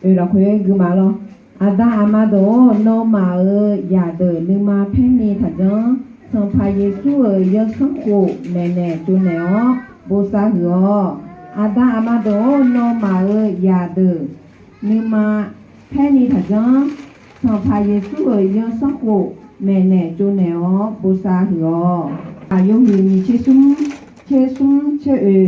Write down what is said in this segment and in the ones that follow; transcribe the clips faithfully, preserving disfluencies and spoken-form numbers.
Oe lafkhoer guima lawr. Aqda aqma deuq-or, nawmaf-euq zaqdeuq nuima paer ni taqjanr. Sanqpaq Yeqsur-euq zanrsanrkhof maeqnaeq tsovnaeq-awr bosav huiq-awq. Aqda aqma deuq-or, nawmaf-euq zaqdeuq nuima paer ni taqjanr. Sanqpaq Yeqsur-euq zanrsanrkhof maeqnaeq tsovnaeq-awr bosav huiq-awq. Aqyawf huiq nyiq tser smr, tser smr tser oe.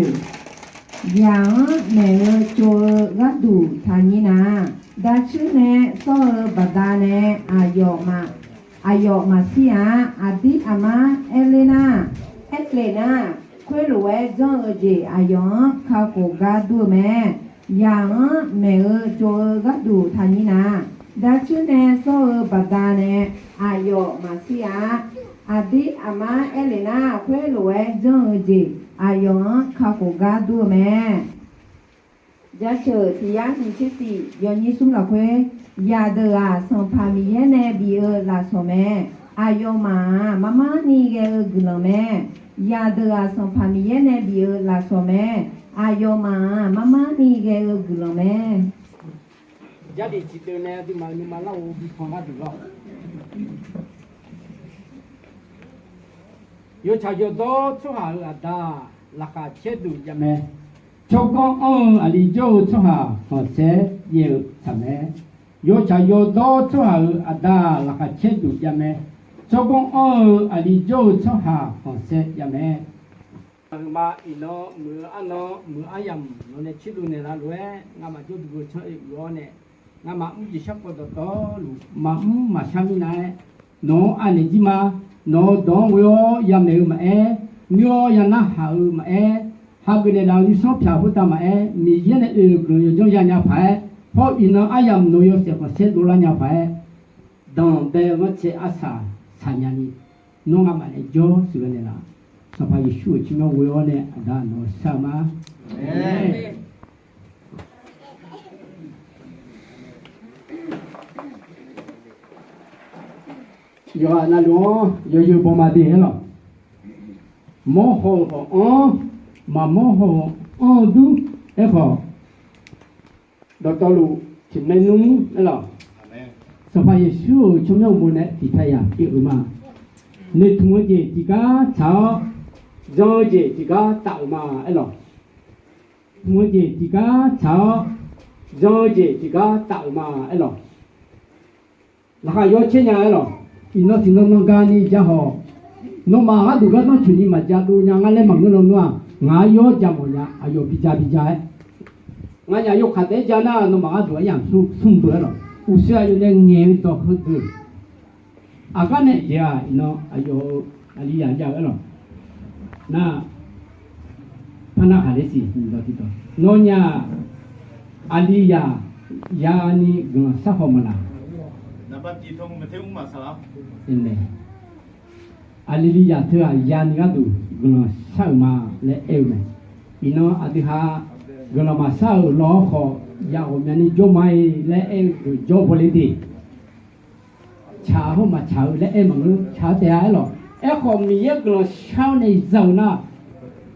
Zaq-anr maeq-eu tsov-eu gharduq taqnyir nar, dav cuir nae sawr-eu baqdanae aqyawf maq, aqyawf maqshir-a. Aqdir aqmar aerler nar, aernaeq nar, khoerlof-aer janr-eu jeq aqyawf-anr kakhof gar dur-eu mae. Zaq-anr maeq-eu tsov-eu gharduq taqnyir nar, dav cuir nae sawr-eu baqdanae aqyawf maqshir-a. Aqdir aqmar aernaeq nar, khoerlof-aer janr-eu jeq aqyawf-anr kakhof gar dur-eu mae. Jaceuq tiq yar nyiq tser tiq yawnyir smr lafkhoer, zaqdeuq-aq, Sanqpaq Miqyaer nae bif-eu lafsawq mae. Aqyawfmaf-aq, marmar ni ghae-eu guiqlanq mae. Zaqdeuq-aq, Sanqpaq Miqyaer nae bif-eu lafsawq mae. Aqyawfmaf-aq, marmar ni ghae-eu guiqlanq mae. Jarlif tiqdeuv nae aqduimaf-euq nuima larghov bipan gharduq lawr. Yawtsaq yawdawr tsawrhaq-euq aqda laqkhaq caer duq jav mae. Tsawrganr anr-eu aqli jawr-eu tsawrhaq khanqsaer jaev-eu tsaq mae. Yawtsaq yawdawr tsawrhaq-euq aqda laqkhaq caer duq jav mae. Tsawrganr anr-eu aqli jawr-eu tsawrhaq khanqsaer jav mae. Aqhuiqma iqnan muiq-eu arnan muiq-eu aryamq nawq nae tserluf naeqlaf lof-aer ngamaf jawrduq geu tsanr-eu uiq-awr nae, ngamaf mr jeq sharkawv dawqtawvluf maqmr maqshar mirnav-aer, nawq-anr anaeq jir ma. Nawq-euq dawq-anr ghoe-awr yamaeq-eu maqaer, nyoer-awr yanarhaq-eu maqaer, hageuf naeqlaf-eu nuisanr pyaq khoertav maqaer, Miqyaer nae oe-euq guiqlanq yawjanr yanya paq-aer, hawr iqnan aryamq nawq-eu yawshaef khanqsaer dovlar nya paq-aer, danqbae-eu ghanrcae arsaq saqnya ni, nawr ngamaf nae jawr sheuqghae naeqlaf. Sanqpaq Yeqsur-euq tsawrmyanr ghoe-awr nae aqda nawq-eu shar-eu ma. Yawqghaq navluf-anr yawzeu bawma de-aer lawq. Mawrhaw-euq khawf anr, maqmawr haw-euq anr-eu dur. Aerkhawf, dawqtawvluf tiqmaer nmr-aer lawq. Sanqpaq Yeqsur-euq tsawrmyanr uqmov nae tiqpyaq yaq pyeuf-eu ma. Noeqtmq-eu jeq tiqgar tsaq-awr, jan-eu jeq tiqgar taf-euq ma-aer lawq. Tmq-eu jeq tiqgar tsaq-awr, jan-eu jeq tiqgar taf-euq ma-aer lawq. Laqkhaq yawr caer nya-aer lawq. Iqnan tiqnan nan gani ja haw-awq. Nawmaf gharduq gardanr coeqni maqja dov nya ngar laer maqngeur lawnmr-aq, ngaq-anr yawr ja mawf nya. Aqyawf bija bija-aer, nganyaf yawkaq taef-aer ja nar, nawmaf gharduq aryamq smr beu-aer lawq. Uqshoe aqyawf nae ngaeq-eu dawq heudeuq aqgar nae jeq-aq, iqnan aqyawf-euq aqli yaq jav-eu-aer lawq. Nar, par narhaq ler siq. Nawnyaf aqli yaq yani guiqlanq shar haw maqlaq? Aqli li yaq teu-aq yani gharduq guiqlanq shar-euq ma laer aer-eu mae. Iqnan aqdui ha guiqlanq maqshar-euq law-awr khawf, ya ghawqmyani jawr ma-ir laer aer-eu deuq jawr baw le de. Tsaq-eu hawr maqtsaq-eu laer aer maqngeur, tsaq-eu taef-a-aer lawq. Aerkhawf Miqyaer guiqlanq shar-awr nae za-euq nar,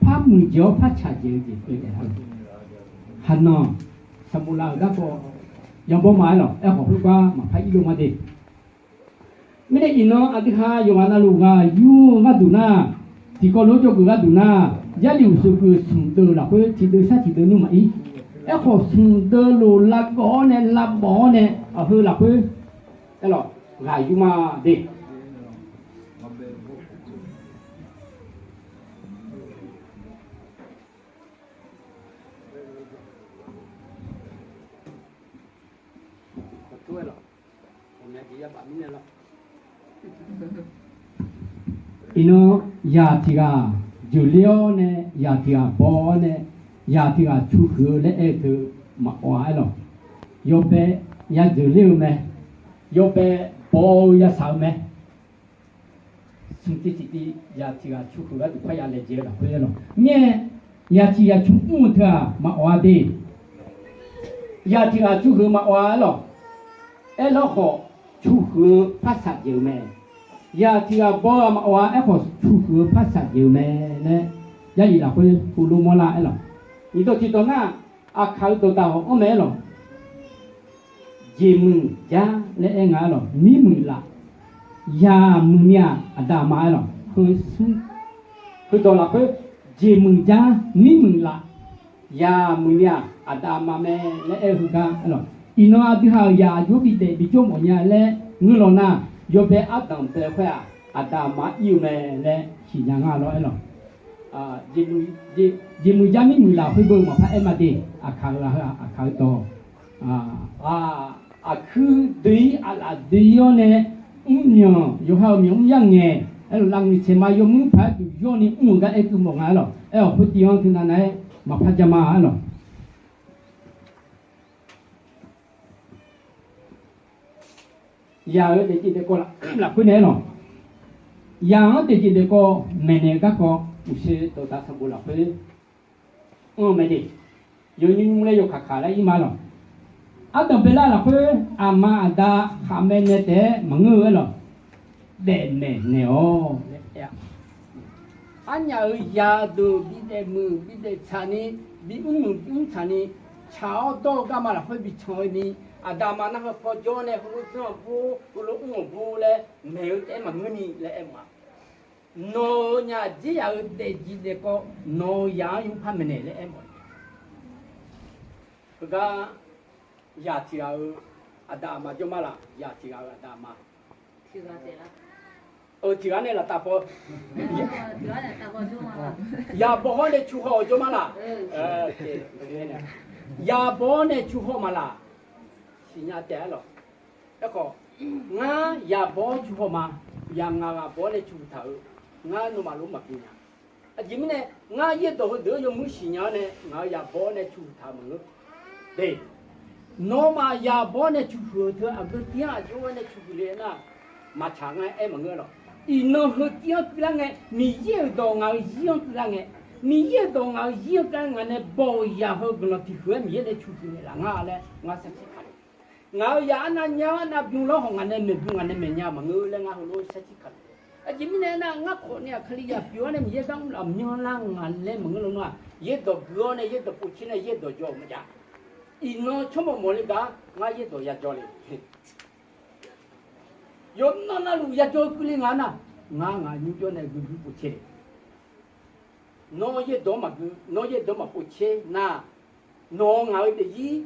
par muiqdzaeq-awr par tsaq dzaeq-eu jeq pyeuf taef-a. Haqnanq, saqmqlav-euq garkawv yanbawr ma-aer lawq. Aerkhawf khoergar maqpar ir lo ma de. Mirnae iqnan aqdui ha yawqghaq navluf ghaq yur-eu gharduq nar, tiqkawv lof-aer jawrgeuf gharduq nar, Jarlif uqshoe geuf smq deuv lafkhoer tiqdeuv shar tiqdeuv nmr maqir. Aerkhawf smq deuv lof lavgawv-awr nae lavbawf-awr nae aqheu lafkhoer aer lawq, ghaq yur ma de. Iqnan, yaq tiq ghaq jeuqler-awr nae, yaq tiq ghaq baw-awr nae, yaq tiq ghaq cu huiq-eu laer aer-eu teu maqawf-a-aer lawq. Yawbae ya jeuqler-eu mae, yawbae baw-eu ya shaq-eu mae. Smq tiq tiq tiv yaq tiq ghaq cu huiq gharduq parya laejae-eu lafkhoer-aer lawq. Mirnae, yaq tiq ghaq cu mr-eu teu-aq maqawf-a de. Yaq tiq ghaq cu huiq maqawf-a-aer lawq. Aerlawr khawf, cu huiq-eu par shaq dzaeq-eu mae. Yaq tiq ghaq baw-eu-aq maqawf-a, aerkhawf cu huiq-eu par shaq dzaeq-eu mae laer, Jarlif lafkhoer heulof mawrlar-aer lawq. Nyiq dawq tiq dawq nar, aqkaq-eu dawqdaq hawq-anr mae-aer lawq. jeqmuiq jar laer aer nga aer lawq, mirmuiq laf. Yaq muiq ni-aq aqda aqma aer lawq, heu smr. Heudawq lafkhoer, jeqmuiq jar mirmuiq laf. Yaq muiq ni-aq aqda aqma mae laer aer-eu heugar aer lawq. Iqnan aqdui ha-euq yaq aqjox-aer bidaef bijawr mawf nya laer ngeur law nar, yawbae ardanq bae khoer-aq, aqda aqma ir-eu mae laer siqnya nga lawr aer lawq. Jeqmuiq jar mirmuiq laf khoer beu maqpar aer ma de. Aqkaq-eu ghaq heu-aq, aqkaq-eu dawq. Aqkuir doe-ir aqlaf doe-ir-awr nae, mrmyanq yawqha-euq myanq mr yar ngaeq aer lawq, lavngiq tsaeq ma yawmuiq paq-aer duq yawr ni mr-eu gar aer keuv mawf nga aer lawq. Aer-awq khoertiv-anr teunav nav-aer maqpar ja ma aer lawq. Yaq-euq daefjeq daefkawv lafkhoer nae aer lawq. Yaq-anr daefjeq daefkawv maeqnaeq-eu garkawv uqshoe dawqdaq sanqbof lafkhoer anr-eu mae de. Yawnymr nymr laer yawkaq kaq laer ir ma lawq. Ardanq baelar lafkhoer aqma aqda khaqmae nae taef-aer maqngeur-eu aer lawq. Daefmaeq naeq-awq laer aer-a. Arnyaf-euq yadeuq bidaef muiq bidaef tsaqni, bimr muiq bimr tsaqni, tsaq-awr dawr-eu garma lafkhoer bican-eu ni, aqda aqma nar heu paw jawr nae heulof dzanr-awq bur, heulof mr-awq bur laer maeq-eu taef-aer maqngeur ni laer aer mawf-a. Nawq-euq nyaf jir yaq-euq daefjeq daefkawv nawq-euq yaq-anr yur par maeqnaeq laer aer mawf-a. Heugar yaq tiq ghaq-euq aqda aqma jawr ma laq? Yaq tiq ghaq-euq aqda aqma. Tiq ghaq nae laftav paw, yaq baw hawr nae cu haw-euq jawr ma laq? Yaq baw-awr nae cu haw ma laq? Siqnya taef-aer lawq. Aerkhawf, ngar yaq baw-awr cu haw ma. Yaq ngaq ghaq baw-awr nae cu taq-euq, ngar nawmaf lof maqbi nya. Aqjeq mirnae, ngar yaerdawq heudeuq-anr yawmuiq siqnya-awr nae ngaq-euq yaq baw-awr nae cu taq-euq maqngeur de. Nawmaf yaq baw-awr nae cu huiq-eu teu aqgeu tiv-anr aqjox-aer nae cu huiq le nar, maqtsaq ngar aer maqngeur lawq. Iqnan heu tiv-anr keuvlar ngae, Miqyaer-euq dawq ngaq-euq zir-anr keuvlar ngae, Miqyaer-euq dawq ngaq-euq zir-anr keuvlar ngae, ngaq nae baw-euq yaq heu guiqlanq tiq huiq-aer Miqyaer nae cu huiq naeqlaf nga laer ngar sarkir kaq-a. Ngaq-euq yaq arnav nya-awr arnav bym lawr hawq ngaq nae maeqbym ngaq nae maeqnya maqngeur laer ngar heulof sarkir kaq-a. Aqjeq mirnae aernar, ngar khawf nae-aq Kalizaq pyeuf-awr nae Miqyaer gar mrlaf myanrlar ngaq laer maqngeur lawnmr-aq, yaerdawq gui-awr nae yaerdawq povtser nae yaerdawq jawr-euq maqjav. Iqnan tsawrmawq mawq le gar ngar yaerdawq yajawr le. Yawqnan navluf yajawr-eu keuvle nga nar, ngar ngaq nymr jawr nae guiqguiq povtser le. Nawr yaerdawq maqgui, nawr yaerdawq maqpovtser nar, nawq ngaq-euq daefzir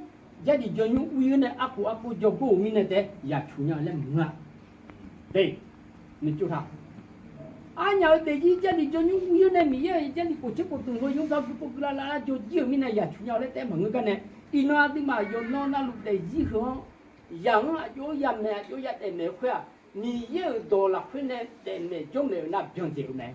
Jarlif jawnymr uir-awr nae arkhof arkhof jawrgor-euq mirnae taef-aer yaq cuq nya laer maqngeur-a. De, nyiq tsov taq. Arnyaf-euq daefzir Jarlif jawnymr uir-awr nae Miqyaer-euq Jarlif khoftser khofdmq heu yawr gar guiqpov guiqlav lavlar jawr jir-euq mirnae yaq cuq nya laer taef-aer maqngeur gar nae, iqnan aqduimaf yawqnan navluf daefzir heu-anr, yaq-anr aqjox-aer yamaeq aqjox-aer yadaef maeq-eu khoer-aq, Miqyaer-euq dawq lafkhoer nae daefmaeq jawrmaeq-euq nar byan dzaeq-eu mae.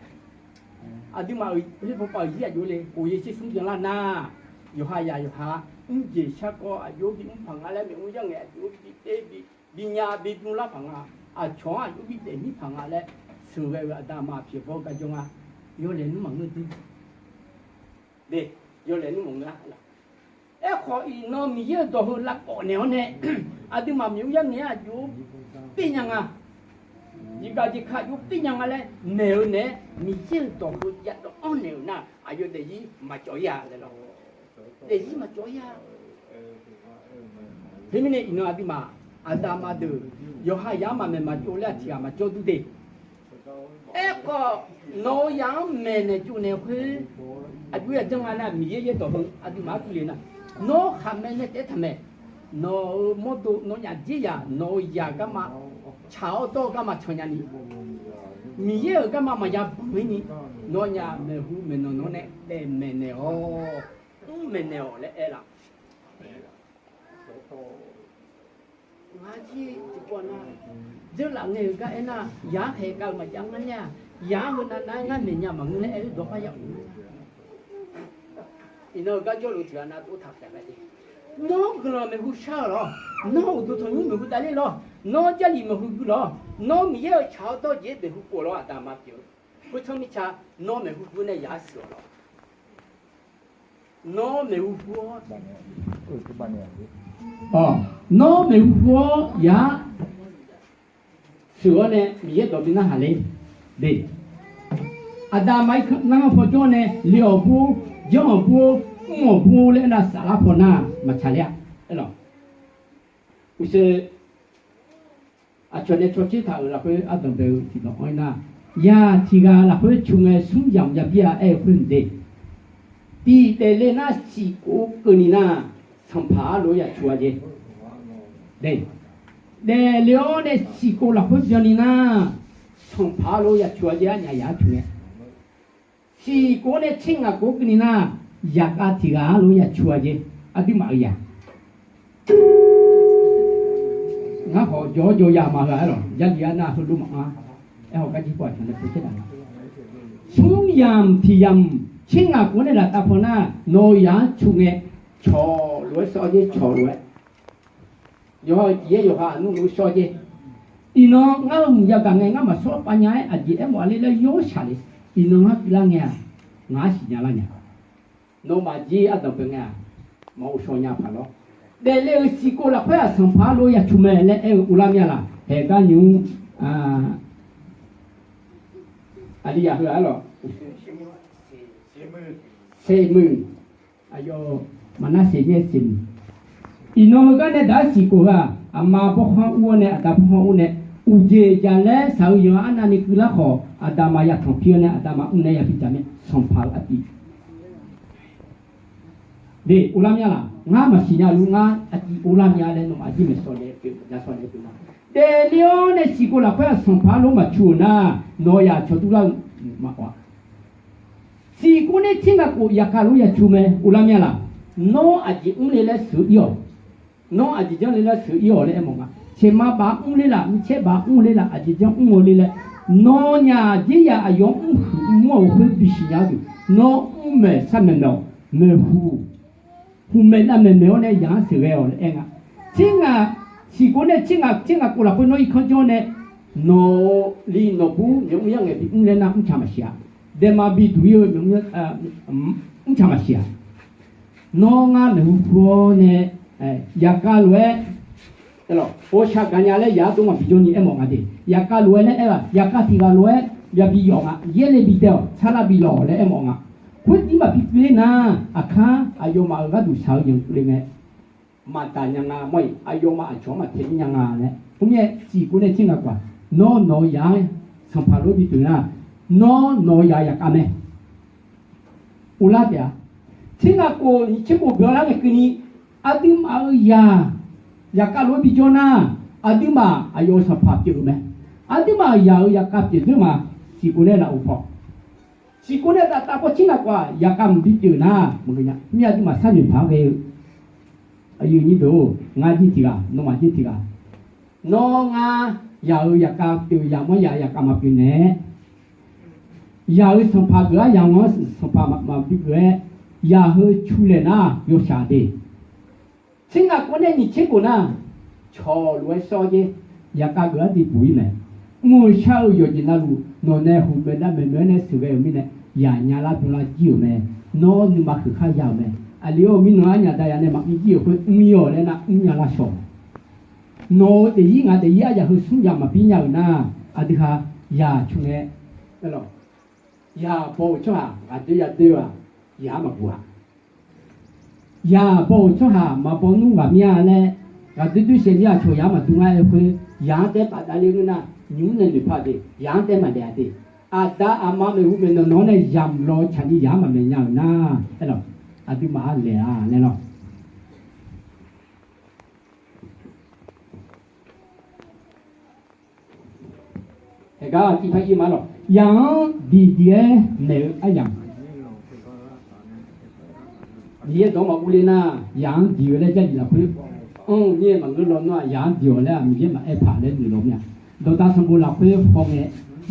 Aqduimaf-euq paerpav-euq zir aqjox le, khof yaer tser smr byanlar nar, yawqha yaq yawqha mrjeq sharkawv aqjox-aer bimr paq nga laer, maeqmr yar ngaeq aqjox-aer bi ter bi, binya bibymr lar paq nga, aqcawq-anr aqjox-aer bidaef mir paq nga laer, sheuqghae-euq aqda aqma pyeuf bawr gar jawr nga. Yawlaeq nmr maqngeur dur. De, yawlaeq nmr maqngeur-a. Aerkhawf iqnan Miqyaer-euq dawq heu lavkawf naeq-awr nae, aqduimaf maeqmr yar ngaeq-aer aqjox-aer birnya nga, jeqgaq jeqka aqjox-aer birnya nga laer maeq-eu naeq-aer, Miqyaer-euq dawq heu yadawv-anr naeq-euq nar, aqyawf daefzir maqcawv-ir-a laer lawr. Daefzir maqcawv-ir-a. Teumirnae iqnan aqduimaf aqda aqma deuq yawqha yaq-anr maqmaeq maqtsov laer aqtiq ghaq maqjawr dur de. Aerkhawf, nawq-euq yaq-anr maeqnaeq tsovnaeq khoer, aqjox-aer yaqjanr nga nar, Miqyaer yaerdawq heu aqduimaf-anr keuvle nar, nawr khaqmae nae taef-aer taqmaeq. Nawq-euq mawrdo nawnyaf dzerzaq nawq-euq yaq garma tsaq-awr dawr-eu garma can nyani, Miqyaer-euq garma maqya banq-ir ni, nawnyaf maeqhu maeqnan nawr nae daefmaeq naeq-awq, mr maeqnaeq-awq laer aer laf. Ngar jir tiqpov nar, dzeurlaf ngae-euq gar aernar, yaq-anr khaeq gav-eu maqjav ngar nya-a. Yaq-anr heu navnav-aer ngar maeqnya maqngeur laer aer-eu dawqpar ya-eu. Iqnan-eu gar jawrluf tiq ghaq nav tov taq taef mae de. Nawr guiqlanq maeqhu shar-euq lawr, nawr uqduq tanqnymr maeqhu davler lawr, nawr Jarlif maeqhu gui lawr, nawr Miqyaer-euq tsaq-awr dawr jeq-aer maeqhu pov lawr, aqda aqma pyeuf-eu. Khoertsanr mirtsa, nawr maeqhu gui nae yaq-anr sheuq-awq lawr. Nawr maeqhu gui-awr, nawr maeqhu gui-awr yaq-anr sheuq-awr nae Miqyaer dawq bi narhaq le. De, aqda aqma-ir nar-anr paw jawr nae le-awq bur, janr-awq bur, mr-awq bur laer aernar, saflar paw nar maqtsaq ler-a. Aerlawq, Uqshoe aqcawq nae cawtser taq-euq lafkhoer ardanq bae-eu tiqdawq anr-ir nar, yaq tiq ghaq lafkhoer cu ngae smr yamq yabi-a aer-eu khoer mq de. Tiq daefle nar siqkov keuvni nar, sanqpaq-anr lof-aer ya cu-a jeq. Daefle-awr nae siqkov lafkhoer byanni nar, sanqpaq-anr lof-aer ya cu-a jeq, arnyaf yaq-anr cu ngae. Siqkov nae tser ngaq kov keuvni nar, yaqkhav tiq ghaq-anr lof-aer ya cu-a jeq. Aqduimaf-euq yaq ngar khawf jawr-awr jawr ya ma heu-a aer lawq, Jarlif arnav heulof maqanr. Aerkhawf garjir pov aqcawq nae pov caer taq-a. Smr yamq tiq yamq tser ngaq kov nae laftav paw nar, nawq-eu yaq-anr cu ngae, cawq lof-aer sawr jeq, cawq lof-aer. Yawqha-euq tiq yaer yawqha aqnmr lof-aer sawr jeq. Iqnan ngar-eu hmq yagaq ngae ngar maqsawr pav nya-aer aqjeq aermawf-a le laer yawr shaq le. Iqnan ngar pyeuflar ngae-aq, ngaq-anr siqnya lar nya. Nawmaf jir ardanq bae ngae-aq, maqghov shaw nya paq lawr. Daefle-euq siqkov lafkhoer-aq sanqpaq-anr lof-aer ya cu mae laer aer-eu uvlar mir-a laq? Haeqgar nymq-mr, aqli yaq heu-a lawq. Seqmuiq, aqyawf maqnar seq mir-aer seqmuiq. Iqnan heugar nae daq-ar siqkov heu-aq, aqma bawrkhanr ur-awr nae aqda bawrkhanr ur nae, uqjeq jaqlaer shaq-eu yawq arnavni keuvlar khawf, aqda maq yatanq pi-awr nae aqda maq mr nae yabi dzaq mae, sanqpaq-eu artiv. De, uvlar mir-a laq? Ngar maqsiq nya luf, ngar artiv uvlar mir-a laer nawmaf jir maeqshaw nae pyeuf, jaqshaw nae pyeuf ma. Daefle-awr nae siqkov lafkhoer-aq sanqpaq-anr lof maqcu-euq nar, nawq-eu yaq cawq durlar-eu maqawf-a. Siqkov nae tser ngaq khof yaqkhav lof ya cu mae, uvlar mir-a laq? Nawr aqjeq mr le laer sheuq-ir-awq. Nawr aqjeq janr le laer sheuq-ir-awq laer aermawf nga. Caeqma baf mr ler laf, micaer baf mr ler laf, aqjeq janr mr-eu ler laer, nawnyaf dzer yaf aqyawf mrhuiq mr-awr-euq khoer bisiq nya-eu deuq, nawr mr maeq sar maeq maeq-awq. Maeqhu, huq maeq dav maeq maeq-awr nae yaq-anr sheuqghae-awq laer aer nga. Tser ngaq, siqkov nae tser ngaq, tser ngaq khof lafkhoer nawr irkanr janr nae, nawq-li nawqbur maeqmr yar ngaeq bimr laer nar mrca maqsiq-a. Daema biduq-ir-eu maeqmr, mrca maqsiq-a. Nawr ngar maeqhu pu-awr nae, yaqkhav lof-aer, ghawqshaq gaqnya laer yaq-anr dov maqbi jawrni aermawf nga de. Yaqkhav lof-aer laer aer-aq, yaqkhav tiq ghaq lof-aer yabi yawf nga, yaerle bi dae-awq, tsarlar bi lawq laer aermawf nga. Khoerjir maqbi pyeuf ler nar, aqkar aqyawfmaf-euq gharduq shaq-eu yanqle ngae, maqdaq nya nga mawr-iq, aqyawfmaf aqcawq-anr maqtae mir nya nga laer. Khoermirnae siqkov nae tser ngaq khof-aq, nawr nawq-eu yaq-anr sanqpaq lof-aer bi pyeuf nar, nawr nawq-eu yaq yaqkhav mae. Uvlar taef-a. Tser ngaq khof nyiq tser khof byanlar ngae keuvni, aqduimaf-euq yaq yaqkhav lof-aer bi jawr nar, aqduimaf aqyawf-euq sanqpaq pyeuf-eu mae. Aqduimaf yaq-euq yaqkhav pyeuf dzeur ma. Siqkov nae laf-euq paw, siqkov nae taf taf paw tser ngaq khof-aq yaqkhav maqbi pyeuf nar, maqngeur nya. Mir aqduimaf sharnoeq paq-aer ghae-eu, aqyuif aqnyir deuq-or, ngar jir tiq ghaq, nawmaf jir tiq ghaq. Nawr ngar yaq-euq yaqkhav pyeuf, yaq mawr yaq yaqkhav maqpyeuf naeq-aer, yaq-euq sanqpaq geuf-aer yaq-anr sanqpaq maqbi geuf-aer, yaq heu cu laeq nar yawshaq de. Tser ngaq khof nae nyiq tser khof nar, cawq lof-aer shawr jer, yaqkhav geuf-aer diqbuq-ir mae. Mr-eu shar-eu yawqjeq navluf nawq nae huq maeq dav maeq maeq-aer nae sheuqghae-euq mirnae, yaq nya lar byanlar jir-euq mae. Nawr nuima huiq khar ya-euq mae. Aqli-awr mirnan arnyaf daqyaq nae maqmr jir-euq khoer mr-ir-awq laer nar mr nya lar shawq. Nawq-eu daefzir ngaq daefzir aryaq heu smr yamq maqbi nya-euq nar, aqdui ha yaq cu ngae, yaq baw-euq tsawrhaq ghaqdoer yadoer-aq, yaq-anr maqguq-a. Yaq baw-euq tsawrhaq maqbaw nmr ghaq mir-a laer, ghaqdoer doer saef mir-a cawq yaq-anr maqdur ngar-aer khoer, yaq-anr taef-aer bafdav le ngeur nar, nymq-mr nae noeqpaq de, yaq-anr taef-aer maqdaef-a de. Aqda aqma maeqhu maeqnanq nawq-anr nae yamq law-eu tsaqni yaq-anr maqmaeq nya-euq nar, aerlawq, aqduimaf-anr laeq-a laer lawr. Haeqgar tiv par ir ma lawq. Yaq-anr diqdiq-aer maeq-eu aryamq, Miqyaer dawq-anr maqur ler nar, yaq-anr diq-eu laer Jarlif lafkhoer anr-eu mir-aer maqngeur lawnmr-aq, yaq-anr diq-awq laer-aq Miqyaer maqaer taq laer noeq law mir-a. Dawqdaq sanqbof lafkhoer haw ngae,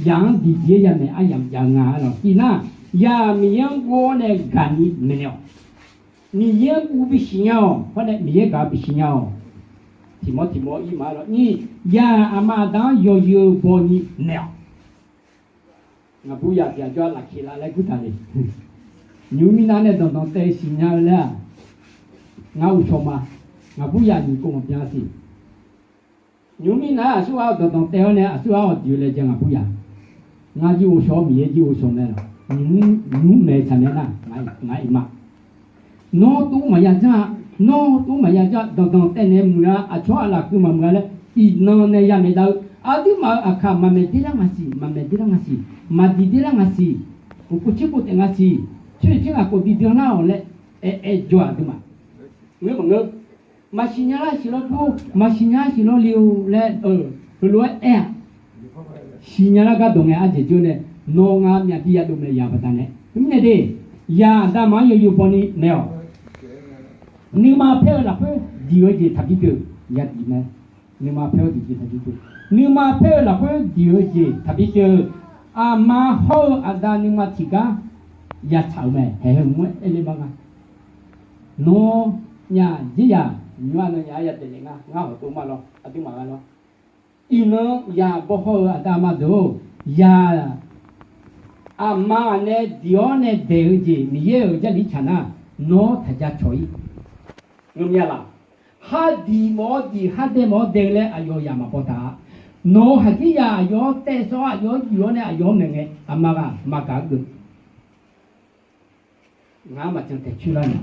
yaq-anr diqdiq-aer yamaeq aryamq jav nga-a lawq. Tiv nar, yaq Miqyaer-anr gur-awr nae gaqni maeqnaeq-awq. Miqyaer-anr guv bisiq nya-awq. Hawr nae Miqyaer gaq-eu bisiq nya-awq. Tiq mawr tiq mawr ir ma lawq. Nyiq, yaq aqma aqda-anr yawzeu baw ni naeq-awq. Ngaqbur yaq tiq ghaq jawr-a lafkeq la laer gurtaq le. Nymq-mr mirnav nae danqdanq taev siqnya-eu laer-aq, ngar ghovshaw ma. Ngaqbur yaq nyiq kov maqbyan siq. Nymq-mr mirnav aqsurghaq-awr danqdanq taev-awr nae aqsurghaq-awr awqdiq-eu laejae ngaqbur yaq. Ngar jir ghovshaw-awr Miqyaer jir ghovshaw mae lawq. Nymq-mr maeq-eu tsaq mae nar, ngaq iq ma. Nawr tov maqya janr-a. Nawr tov maqya jar, danqdanq taev naeq muiq-a, aqcawq-anr aqlaf keuv maqmuiq-a laer, iqnan nae yamaeq dav-eu aqduimaf-euq aqkaq maqmaeq der lar ngaq siq, maqmaeq der lar ngaq siq, maqdiq der lar ngaq siq, uqkov tser kov taef ngaq siq, tser tser ngaq khof bi byan lar-awq laer aer-aer jawr-aq aqduimaf. Ngeur maqngeur. Maqsiq nya lar siq lawr dur, maqsiq nya lar siq lawr le-or laer, heulof-aer aer-aq, siqnya lar gardawq ngae ardzaeq jawr nae, nawr ngar myavbi yadov maeq yaq baqdanae. Teumirnae de, yaq aqda aqma-anr yawzeu bawni maeq-awq. Nuima paer-eu lafkhoer diq-eu jeq taqbi pyeuf, yadiq mae. Nuima paer-eu diq jeq taqbi pyeuf. Nuima paer-eu lafkhoer diq-eu jeq taqbi pyeuf-eu. Aqma hawr-eu aqda nuima tiqgar yatsaq-euq mae. Haeq heu mq-aer aer le ma nga. Nawr nya jeq yaq nymr-a, nawr nya-aer yadaef naeq nga. Ngar hawq tov ma lawr, aqduimaf gha lawr. Iqnan yaq baw hawr-eu aqda aqma deuq-or, yaq aqma-aq nae diq-awr nae daeq-eu jeq Miqyaer-euq Jarlif tsaq nar, nawr taq ja cawq-ir. Ngeur mya laq? Khar diq mawf-awr diq, khar dae mawf-awr dae-eu laer aqyawf yaq maqbaw taq-a. Nawq-euq haqdir yaq aqyawf-anr taev sawr-awr, aqyawf-anr juif-awr nae aqyawf-anr maeq ngae, aqma ghaq maqgaq argeuf. Ngar maqjan taeq coer lar nya.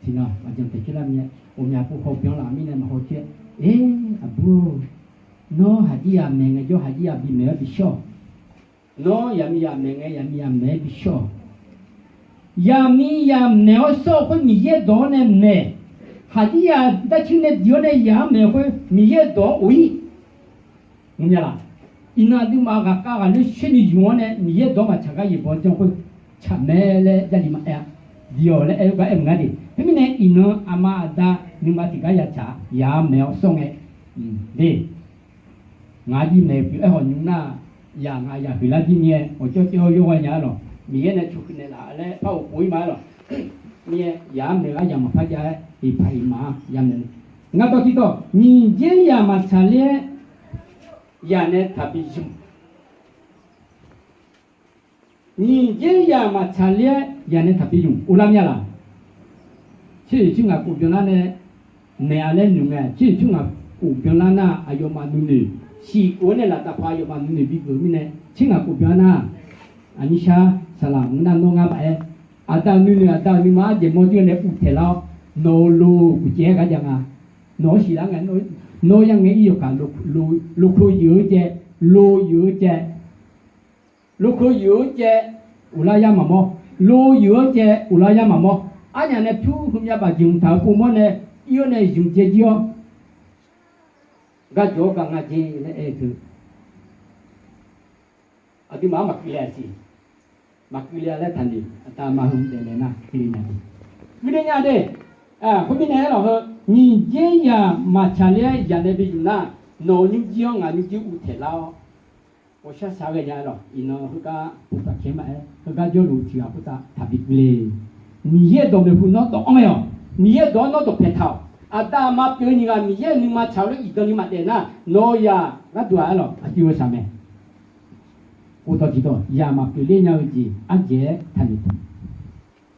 Tiqnan maqjan taeq coer lar mir-aer, ghawqmya pov haw byan laf mirnae maqhaw coer-aer, Eq, aqbur-or, nawr haqdir yaq maeq ngaejawr, haqdir yaq bimaeq-awr bishawr-awq. Nawr yaqmiqzaq maeq ngae, yaqmiqzaq maeq-aer bishawr-awq. Yaqmiqzaq maeq-awr shawr-eu khoer Miqyaer dawq-anr nae maeq. Haqdir yaq darcuir nae diq-awr nae yaq-anr maeq-eu khoer Miqyaer dawq-anr of-ir. Ngeur mya laq? Iqnan aqduimaf ghaqkhav ghaqler shoer ni yumq-awr nae Miqyaer dawq-anr maqtsaq gar yaeqbawq janr khoer tsaq mae laer Jarlif maqaer-a. Diq-awq laer aer-eu gar aer mq ngar de. Teumirnae iqnan aqma aqda nuima tiqgar yatsaq-a, yaq maeq-awr shawr ngae. De, ngaq-anr jir maeq pyeuf-aer hawq nymr nar, yaq ngaq yaq huiqlar jir mir-aer ghawqjawr tsaev-awr yawghae nya-aer lawq. Miqyaer nae tsawq huiq naeqlaf laer par-awq pov-ir ma-aer lawq. Mir-aer yaq-anr maeq lar yaq maqpar jav-aer iqpaq iqma-anr yamaeq. Ngar dawq tiqdawq, nyiq jaer yaq maqtsaq ler-aer yaq nae taqbi zmq. Nyiq jaer yaq maqtsaq ler-aer yaq nae taqbi zmq. Uvlar mya laq? Tser-euq tser ngaq khof byanlar nae maeq-a laer noeq ngae, tser-euq tser ngaq khof byanlar nar aqyawfmaf nuinoeq siq khof-anr nae laf taq paq aqyawfmaf nuinoeq bigeuf mirnae, tser ngaq khof byanlar nar, aqnyir shar saqlaq mq nar nawr ngar maqaer. Aqda-euq nuinoeq aqda-euq nuima arjeq mawr jir-eu nae uvtaeq lar-awr, nawq-euq lo uqcif-aer gar jav nga. Nawq-anr siqlar ngae, nawr yangae ir yawkaq, loklo yuiq-eu caev, lo yuiq-eu caev, loklo yuiq-eu caev, uvlar yar maqmawr, lo yuiq-eu caev uvlar yar maqmawr. Arnyaf nae pyur heumyav baf jeq mqtaq-eu povmawr nae ir-awr nae zmq dzae jir-awr, gar jawq-awr gar nga jeq laer aer-eu teu. Aqduimaf-anr maqkuivle-a siq. Maqkuivle-a laer taqnoeq, aqda aqma heu daefle nar kuivle nya de. Kuivle nya de. Khoermirnae aerlawq heu, nyiq jaer yaq maqtsaq ler-aer yaq nae bi zmq nar, nawq-euq nymrjir-anr ngaq nymrjir uvtaeq lar-awr, ghawqshaq shaq ghae nya-aer lawq. Iqnan heugar pov taq kaer maqaer, heugar jawrluf tiq ghaq khoertav taqbi kuivle. Miqyaer-euq dawqmaeq hu nawr dawq anr ghae-awq. Miqyaer-euq dawq-anr nawr dawqpaeq taq-awq. Aqda aqma pyeuf-eu nyiq ghaq Miqyaer-euq nuima tsaq-eu lof iqdan ni maqdaef nar, nawq-eu yaq gharduq-aq aerlawq aqjox-eu saq mae. Uvdawq tiqdawq, yaq maqpyeuf ler nya-eu jeq ardzaeq-aer taqnoeq taq.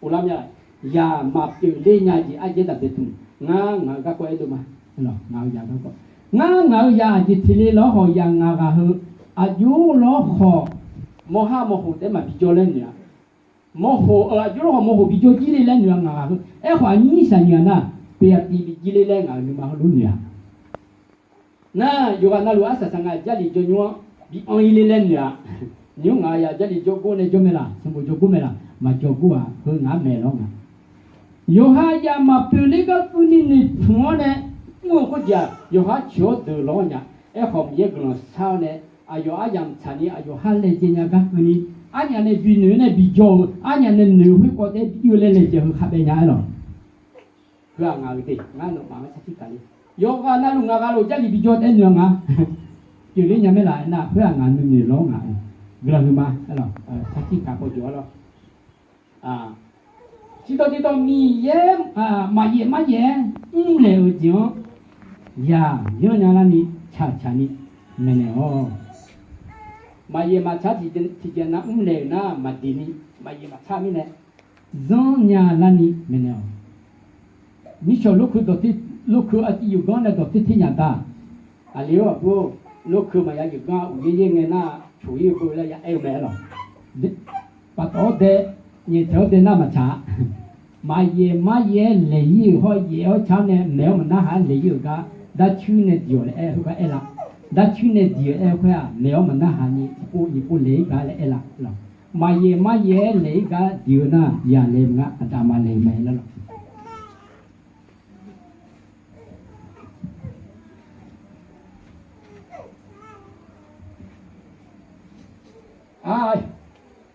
Uvlar mya, yaq maqpyeuf ler nya jeq ardzaeq-aer taqbae tmq. Ngar ngaq-euq garkawv aerdov ma. Ngaq-euq yaq garkawv, ngar ngaq-euq yaq aqjeq teq le lawr khawf yaq ngaq ghaq heu aqjox lawr khawf, mawrhar mawrhof taef-aer maqbi jawr laer noeq-a. Mawrhof-eu aqjox lawr khawf mawrhof bi jawr jir le laer noeq-a ngaq ghaq heu. Aerkhawf aqnyir shaqnyiq-aq nar, pyav tiv bi jir le laer ngaq-euq nuima heulof noeq-a. Nar yawqghaq navluf arsaq saq nga Jarlif jawr nymr-anr bi anr-ir le laer noeq-a. Nymr ngaq-euq yaq Jarlif jawrgor nae jawr mae laq, sanqbof jawrgor mae laq, maqjawrgor-aq heu ngaq-anr maeq lawr nga. Yawqha yaq maqpyeuf ler gar keuvni noeqtmq-awr nae mr-eu khoerjeq-aq, yawqha coeq-awr deuq lawr nya. Aerkhawf Miqyaer guiqlanq shar-awr nae, aqyawf aryamq tsaqni aqyawf ha laejae nya gar keuvni, arnyaf nae bi noeq-eu nae bi jawr-eu, arnyaf nae noeq-eu khoerkawv taef-aer bi ir-eu laer laejae heu khabae nya-aer lawq. Heu-aq ngaq-euq de, ngar nawmaf-anr sarkir taqler. Yawqghaq navluf ngaq ghaq lof Jarlif bi jawr taef-aer noeq-a nga. Pyeufler nya maer laf aernar, khoer-aq ngaq nuinoeq lawr ngaq-euq guiqlanq huiqma aer lawq. Sarkir kaq paw jawq-a lawr. Tiqdawq tiqdawq Miqyaer maqyaef maryaef-aer mrlaeq-euq jeq-anr yaq yanr nya larni tsaqtsaq ni maeqnaeq-awq. Maqyaef maqtsaq tiqjeq nav mrlaeq-euq nar maqdeq ni maqyaef maqtsaq mirnae zanr nya larni maeqnaeq-awq. Nishawq lorkeuv dawq, lorkeuv aqciv yufganr nae dawq ter ter nyaf da. Aqli-or aqbur-or, lorkeuv maqya yufganr uqyaer yaer ngae nar coq-ir-eu beu laer ya aer-eu mae aer lawq. Paftawf-awr dae, nyaeftaeq-awr dae nar maqtsaq-a. Maqyaef maryaef-aer laeq-ir-euq hawr yaef-awr car nae maeq-awr maqnarhaq-aer laeq-ir-euq gar, darcuir nae diq-awq laer aer-eu khoergar aer la. Darcuir nae diq-eu aer-eu khoer-aq, maeq-awr maqnarhaq ni tiqpov nyiq pov laeq-ir gar laer aer la. Maqyaef maryaef-aer laeq-ir gar diq-eu nar, yaq laeq-eu ngar aqda aqma laeq-eu mae laer lawq.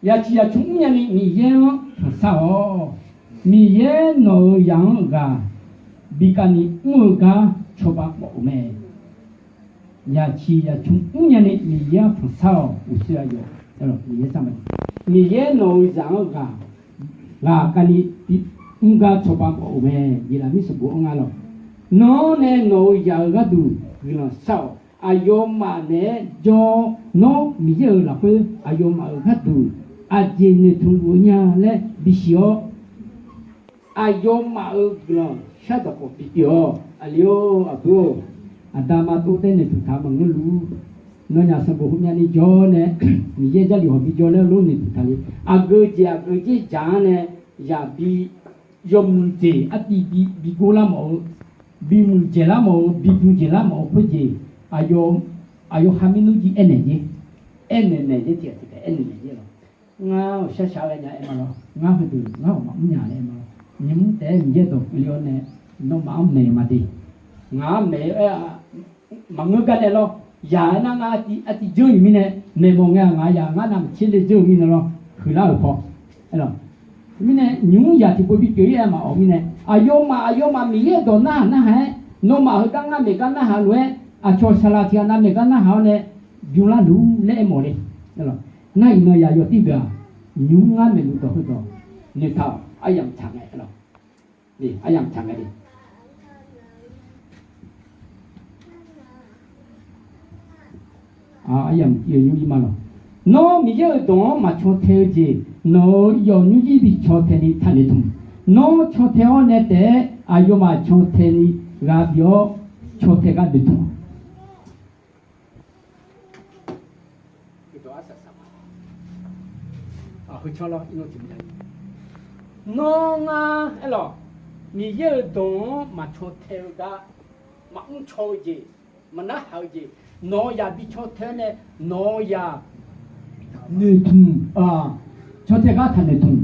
Yaqciq yaqcmr mrnya ni Miqyaer-anr tanqsar-awq. Miqyaer nawq-euq zaq-anr ghaq bi kavni mr-eu gar cawba mawf-euq mae. Yaqciq yaqcmr mrnya ni Miqyaer-anr tanqsar-awq. Uqshoe aqyawf, Miqyaer nawq-euq zaq-anr ghaq, ghaq kavni bi mr gar cawba mawf-euq mae. Yeqlaqmir sanqbof-anr nga lawq. Nawr nae nawq-euq zaq-euq gharduq guiqlanq shar-awq. Aqyawfmaf naeq-aer jawr-awr, nawr Miqyaer-euq lafkhoer aqyawfmaf-euq gharduq aqjeq noeqtmq luf-eu nya laer bisiq-awr, aqyawfmaf-euq guiqlanq shardawq khawf bipyeuf-awq. Aqli-or, aqbur-or, aqda aqma tov taer noeqtmq taq-eu maqngeur luf-ur. Nawnyaf sanqbof heumyav ni jawr-awr nae, Miqyaer Jarlif hawq bi jawr laer lof noeqtmq taq le. Aqgeu jeq aqgeu jeq dzaq-anr nae, yaqbi yawmuiq jeq artiv bi, bi gor lar mawf-eu, bimuiq dzaeqlar mawf-eu, bibuq dzaeqlar mawf-eu khoerjeq, aqyawf, aqyawf kharmir nmr jir aernaeq jer, aernaeq naeq jer, tiqghaq tiqghaq aernaeq naeq jer lawq. Ngar-awq shar shaq-aer ghae nya aer ma lawr. Ngar heudeuq ngar-awq maqmr nya laer aer ma lawr. Nymq-mr taef-aer Miqyaer dawq keuvle-awr nae, nawmaf-anr maeq ma de. Ngaq-anr maeq-aer maqngeur gar nae lawr. Yaq-aer nar ngar artiv dzeur-euq mirnae, maeqmawf ngae-aq ngaq yaq ngar navmaqtser le dzeur-euq mirnae lawr. Huiqlar-euq paw. Mirnae nymq-mr yaq tiqpov bipyeuf-ir aer maqawq mirnae, aqyawfmaf aqyawfmaf Miqyaer-euq dawq narhaq narhaq-aer, nawmaf heugar ngar maeq gar narhaq lof-aer, aqcawq saqlaq tiq ghaq navmaeq gar narhaq-awr nae, bymr larluf laer aermawf le. Nar iqnan yaq yawtir deuq-aq, nymq-mr ngar maeqluf dawq heudawq noeqtaq-awq. Aryamq tsaq ngae lawq. Aryamq tsaq ngae le. Aryamq ir ma lawq. Nawr Miqyaer-euq dawq-anr maqcaw tae-eu jeq, nawq-euq yawf nymrjir bi caw tae ni taqnoeq tmq. Nawr caw tae-awr nae taef-aer aqyawfmaf caw tae ni ghaq bif-awr, caw tae gar noeqtmq. Nawr ngar aerlawq, Miqyaer-euq dawq-anr maqcaw tae-eu gar, maqmr caw-eu jeq, maqnarhaq-eu jeq, nawq-euq yaq bi caw tae-awr nae, nawq-euq yaq noeqtmq, caw tae gar taqnoeq tmq.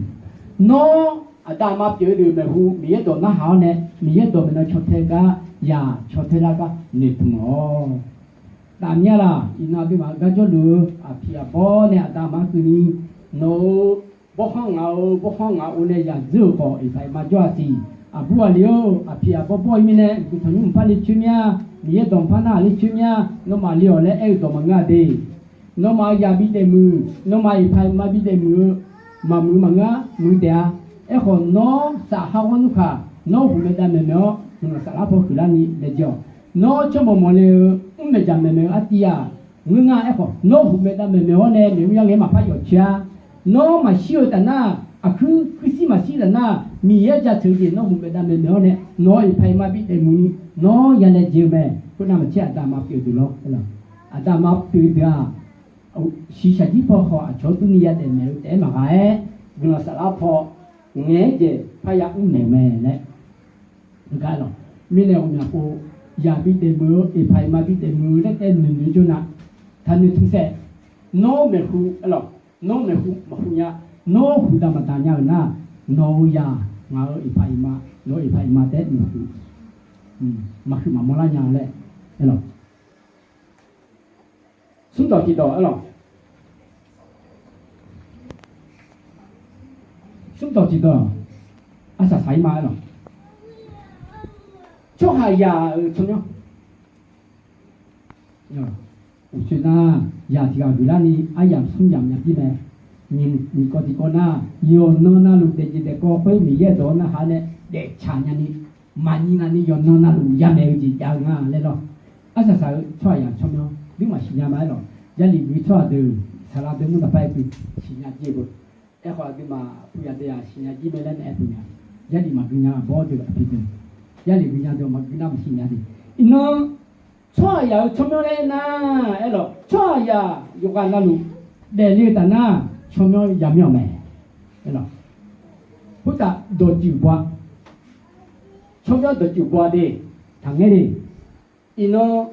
Nawr aqda aqma pyeuf-eu deuq maeqhu Miqyaer dawq narhaq-awr nae, Miqyaer dawq maeqnan caw tae gar, yaq caw tae lar gar noeqtmq-awq. Taf mya laq, iqnan aqduimaf-euq gar jawrluf-eu aqpiq aqbawr nae aqda aqma keuvni, nawq-euq bawrkhanr ngaq-eu bawrkhanr ngaq-eu nae yaq dzeur-euq khawf, iqpaq iqma jawr-a siq. Aqbur aqli-or, aqpiq aqbawr bawr-ir mirnae, uqduq tanqnymr mqpar le coer mya, Miqyaer dawq mqpar nar-aq le coer mya, nawmaf le-awq laer aer-eu dawq maqngeur-a de. Nawmaf-euq yaq bi daefmuiq, nawmaf iqpaq iqma bi daefmuiq-eu maqmuiq maqngeur-a, muiq taef-a. Aerkhawf, nawr safha ghawr nmr khaq, nawr huq maef dav maeqmaeq-awr, guiqlanq saflar paw huiqlar ni laejae-awq. Nawr tsawrmawq mawqle-eu mr maeqdzaq maeqmaeq-eu artiv-aq, ngeur nga. Aerkhawf, nawr huq maef dav maeqmaeq-awr nae, maeq mr yar ngae maqpar yawf coer-a. Nawr maqshir-eu taf nar, aqkuir kuirshir maqshir taf nar, Miqyaer jaceuq-eu jeq nawr huq maef dav maeqmaeq-awr nae, nawq-euq iqpaq iqma bi daefmuiq ni, nawr ya laejae-eu mae. Khoernav maqtser aqda aqma pyeuf deuq lawr. Aqda aqma pyeuf deuq-aq, shiqshaq jir paw khawf aqcawq-anr durni ya daefmaeq-eu taef-aer maqgha-aer, guiqlanq saflar paw ngaeq-aer jeq parya mr maeq-eu mae laer. Heugar lawq, mirnae ghawqmyaq pov, yaq bi daefmuiq-eu, iqpaq iqma bi daefmuiq-eu laer taev noeq noeq jawr nar, taqnoeq tmq saef. Nawr maeqhu, nawr maeqhu maqhu nya, nawr huiqdaq maqdaq nya-euq nar, nawq-euq yaq, ngaq-euq iqpaq iqma, nawq-euq iqpaq iqma taef-aer noeqhu, maqhuiq maqmawr lar nya laer. Smrdawq tiqdawq aerlawq. Smrdawq tiqdawq, arsaq saq-ir ma aerlawq. Tsawrhaqzaq-euq tsawrmyanr. Uqcif nar, yaq tiq ghaq guiqlar ni aryamq smr yamq nya bir mae. Nyiq kawv tiqkawv nar, yawqnan navluf daefjeq daefkawv khoer Miqyaer dawq-anr narhaq nae daeftsaq nyani, maqnyiq ngaq ni yawqnan navluf yamaeq-eu jeq jav-eu nga laer lawr. Arsaq saq-eu tsawrhaqzaq tsawrmyanr duimaf siqnya ma aerlawq. Jarlif gui tsawrhaq deuq, saqlaq deuq mur daqpaer-eu siqnya jir-eu beu. Aerkhawf aqduimaf puq yaq deuq-aq siqnya jir mae laer naeq-aer puq nya. Jarlif maqgui nya bawr deuq aqpiq deuq, jarlif gui nya deuq maqgui nar maqsiq nya de. Iqnan tsawrhaqzaq-eu tsawrmyanr laer aernar, aerlawq, tsawrhaqzaq yawqghaq navluf daefle-eu taf nar, tsawrmyanr yamyanr mae. Aerlawq, Khoertav dawqtsuif baw-a. Tsawrmyanr dawqtsuif baw-a de. Taqngaer de. Iqnan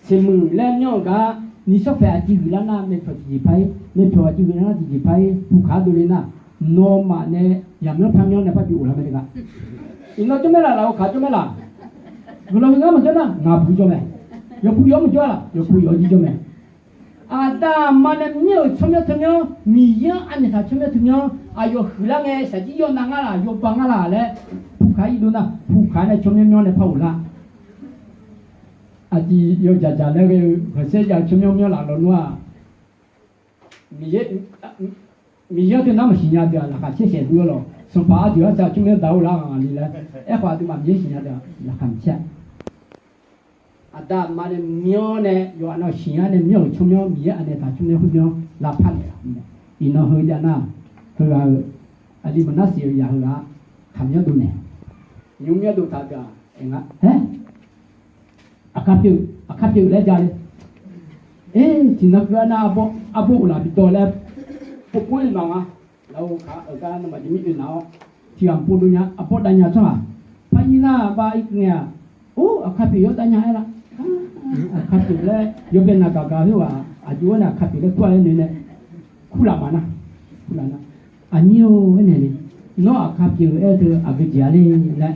seqmuiq laer myanr-euq gar, nishawr paeq aqjeq huiqlar nar, maeqpyawq tiqjeq par-ir, maeqpyawq aqjeq huiqlar nar tiqjeq par-ir, pukaq-awr dovle nar, nawmaf nae yamyanr parmyanr nae parbi of lar mae de gar. Iqnan jawr mae laf, laf-eu kaq jawr mae laf. Guiqlanq huiq ngar maqjawr nar, ngaq puq jawr mae. Yawpuq yawr maqjawr-a laf, yawpuq yawr jir jawr mae. Aqda aqma nae myanr-euq tsawrmyanr teu myanr, Miqyaer-anr anaeq taq tsawrmyanr teu myanr, aqyawf huiqlar ngae shaqjir yawnav ngar laf, yawba ngar laf laer, pukaq-ir dov nar, pukaq nae tsawrmyanr myanr nae par of lar. Aqjeq yawdzaq dzaq laer ghae-eu khanqsaer jav-eu tsawrmyanr myanr laf lawnmr-aq, Miqyaer, Miqyaer-anr teu nar maqsiq nya deuq-aq, laqkhaq caer saef dur-awr lawq. Sanqpaq ardeuq arca tsawrmyanr daq-eu lar-aq ni laer, aerkhawf aqduimaf Miqyaer siqnya deuq-aq, laqkhaq maqcaer-a. Aqda aqma nae myanr nae yawqha navluf siqnya nae myanr-euq tsawrmyanr, Miqyaer anaeq taq tsawrmyanr khoermyanr lavpar naeq-a. Iqnan heu jav nar, heughaq-euq aqli maqnar siq-eu yaq heughaq-a, kaqmyanr dovnaeq, nymr myanr dov taq deuq-aq, aer nga, aer, aqkar pyeuf, aqkar pyeuf laer ja le. Aer, tiqnan keuv-a nar, arbawr uqlaf bi dawv laer, povpov-ir mawf nga. Lafov kaq-euq gar nawmaf jeq mir oe naq-awr, tiqghaq maqpov dov nya, arbawr dav nya tsawrhaq, par ir nar bav ir keuv ngae-aq, or, aqkar pyeuf yawr dav nya aer lar. Aqkar pyeuf laer yawbae naq gaq gaq khoer-aq, aqjox-aer nae aqkar pyeuf laer kur-a aer noeq nae, kurlaf maqnar, kurlaf nar, aqnyir-or aer naeq le, nawr aqkar pyeuf-eu aer-eu teu aqgeujeq-a le laer.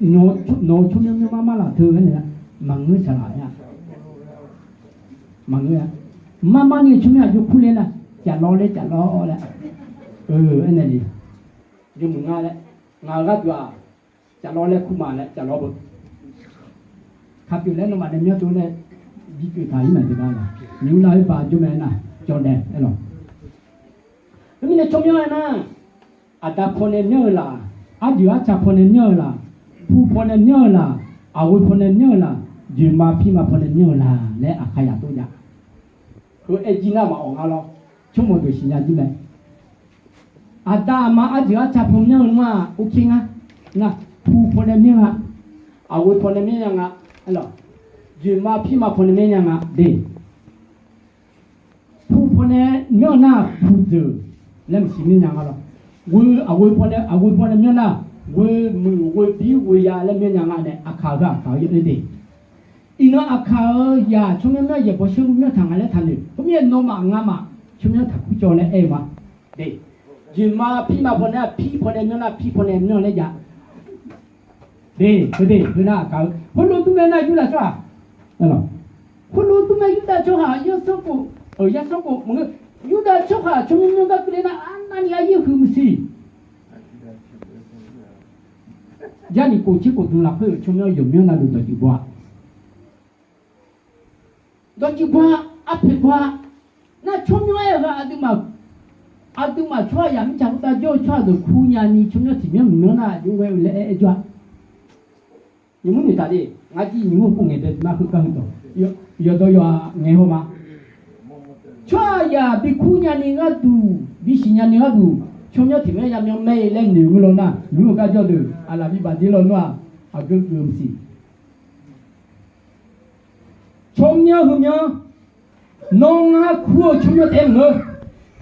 Nawq-eu tsawrmyanr myanr mar mar laf teu aer naeq-a, maqngeur saqlaq aer-a. Maqngeur-a. Mar mar ni tsawrmyanr aqjox kur le nar, caflawr laer caflawr laer, aer naeq le, yawmuiq nga laer, ngaq-euq gharduq-aq, caflawr laer kur ma laer caflawr beu. Kaqpyeuf laer nawmaf nae myanr dov nae, bi pyeuf taq-ir maq deuq ga-a. Nymq-mr nar-aer ba jawr mae nar, cawv dae aer lawq. Teumirnae tsawrmyanr aer nar, aqda pawnae myanr-eu laf, arjeuq arca pawnae myanr-eu laf, pu pawnae myanr-eu laf, aqghoe pawnae myanr-eu laf, dzoeqma pirma pawnae myanr-eu laf laer Aqkaqzaq tov jav. Heu aer jir nar maqawq nga lawr, tsawrmawq deuq siqnya jir mae. Aqda aqma arjeuq arca paw myanr-eu nar-aq, ok ngar. Nar, pu pawnae myanr nga, aqghoe pawnae myanr nya nga, dzoeqma pirma pawnae myanr nya nga de. Pu pawnae myanr nar-aq, puqdzeuq laer maqsiq myanr nya nga lawr. Ghoe, aqghoe pawnae, aqghoe pawnae myanr nar, ghoe muiq ghoe bir ghoe ya laer myanr nya nga nae, Aqkaq-eu heu Aqkaq-eu yaer de. Iqnan Aqkaq-euq yaq tsawrmyanr myanr yaeqbawq shawrluf myanr taq nga laer taqnoeq. Khoermirnae nawmaf ngamaf tsawrmyanr taqkur cawv laer aer-eu ma. De, dzoeqma pirma pawnae, pir pawnae myanr nar, pir pawnae myanr laer jav. De, heu de, heu nar Aqkaq-eu khoerlof dur mae nar Yurdav tsawrhaq, khoerlof dur mae Yurdav tsawrhaq, yar sanrkhof, yar sanrkhof maqngeur. Yurdav tsawrhaq tsawrmyanr myanr gar keuvle nar, arnavni aryaer huiq maqsiq. Jarlif khof tser khof dmq lafkhoer-euq tsawrmyanr yawqmyanr navluf dawqtsuif baw-a. Dawqtsuif baw-a, arpoeq baw-a. Nar tsawrmyanr aer-eu ghaq aqduimaf, aqduimaf tsawrhaqzaq mirtsaq khoertav jawr-eu tsawrhaq deuq kur nyani tsawrmyanr tiq myanr mq myanr nar aqjox ghae-eu laer aer aer jawr-a. Nymq mr noeqtaf de, ngar jir nymq mr khof ngaeq bae bi mar khoergar heudawq, yawqdawq yawqha ngaeq haw ma. Tsawrhaqzaq bi kur nyani gharduq, bisiq nyani gharduq, tsawrmyanr tiq myanr yamyanr mae laer noeq-eu law nar, nymq mr-eu gar jawr deuq aqlaf bi bafdir lawnmr-aq, aqgeu geuf-eu maqsiq. Tsawrmyanr heumyanr, nawr ngar kur-eu tsawrmyanr taef-aer maqngeur.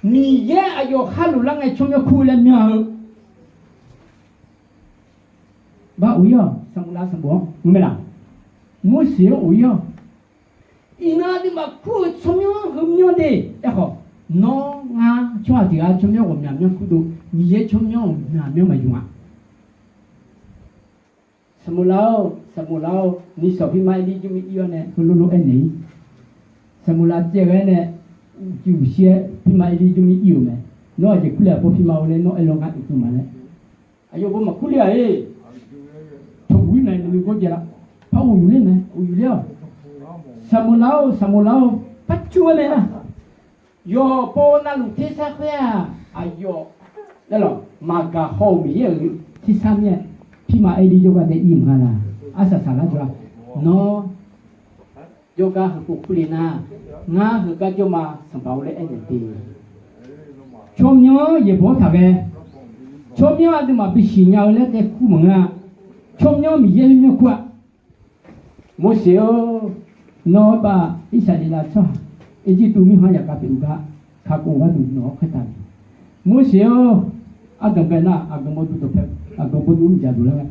Miqyaer aqyawf khar loflar ngae tsawrmyanr kur-eu laer myanr-eu. Bar of-ir-awq, sanqbof lar sanqbof-anr ngeur mae laf. Morseq-anr of-ir-awq. Iqnan aqduimaf kur-eu tsawrmyanr heumyanr de. Aerkhawf, nawr ngar tsawrhaq tiq ghaq tsawrmyanr ghawqmyaq myanr kurdov, Miqyaer tsawrmyanr ghawqmyaq myanr maqyuf-a. Saqmoqlar-or, saqmoqlar-or, nisawq pirma Erlir jawrmir ir-awr nae heulof lof aernaeq-ir. Saqmoqlar caev ghae-aer nae, uqcif uqshir-aer pirma Erlir jawrmir ir-euq mae. Nawr aqjeq kurle aqbawr pirma-or laer nawr aer law ngar uqduq ma laer. Aqyawf bo maqkur le-aq-e. Tawq uq-ir mae, nuinoe gawr jaev lar. Par uqyuq ler mae, uqyuq ler-awq. Saqmoqlar-or, saqmoqlar-or, par cur-aer mae nar. Yawqpov navluf tersar khoer-aq, aqyawf, aerlawq, maqgaq haw-euq Miqyaer-euq tersar mir-aer, pirma Erlir jawrgar dae ir-euq nga laq. Arsaq saqlar jawr-a. Nawr jawrgar heupov kurle nar, ngar heugar jawr ma, sanqpaq-or laer aernaeq te. Tsawrmyanr yaeqbawq-anr taq ghae. Tsawrmyanr aqduimaf bisiq nya-eu laer dae kur maqngeur-a. Tsawrmyanr Miqyaer myanr kur-a. Morseq-or, nawr-aer bav Irsaqleqlav tsawrhaq Erjirtuv mirkhanq yaqkhav pyeuf-eu gar kakhof gharduq nawq-anr khaertav le. Morseq-or, ardanq bae nar aqganq bawduq dawqpae, aqganq bawduq mrjaq duq laer mae.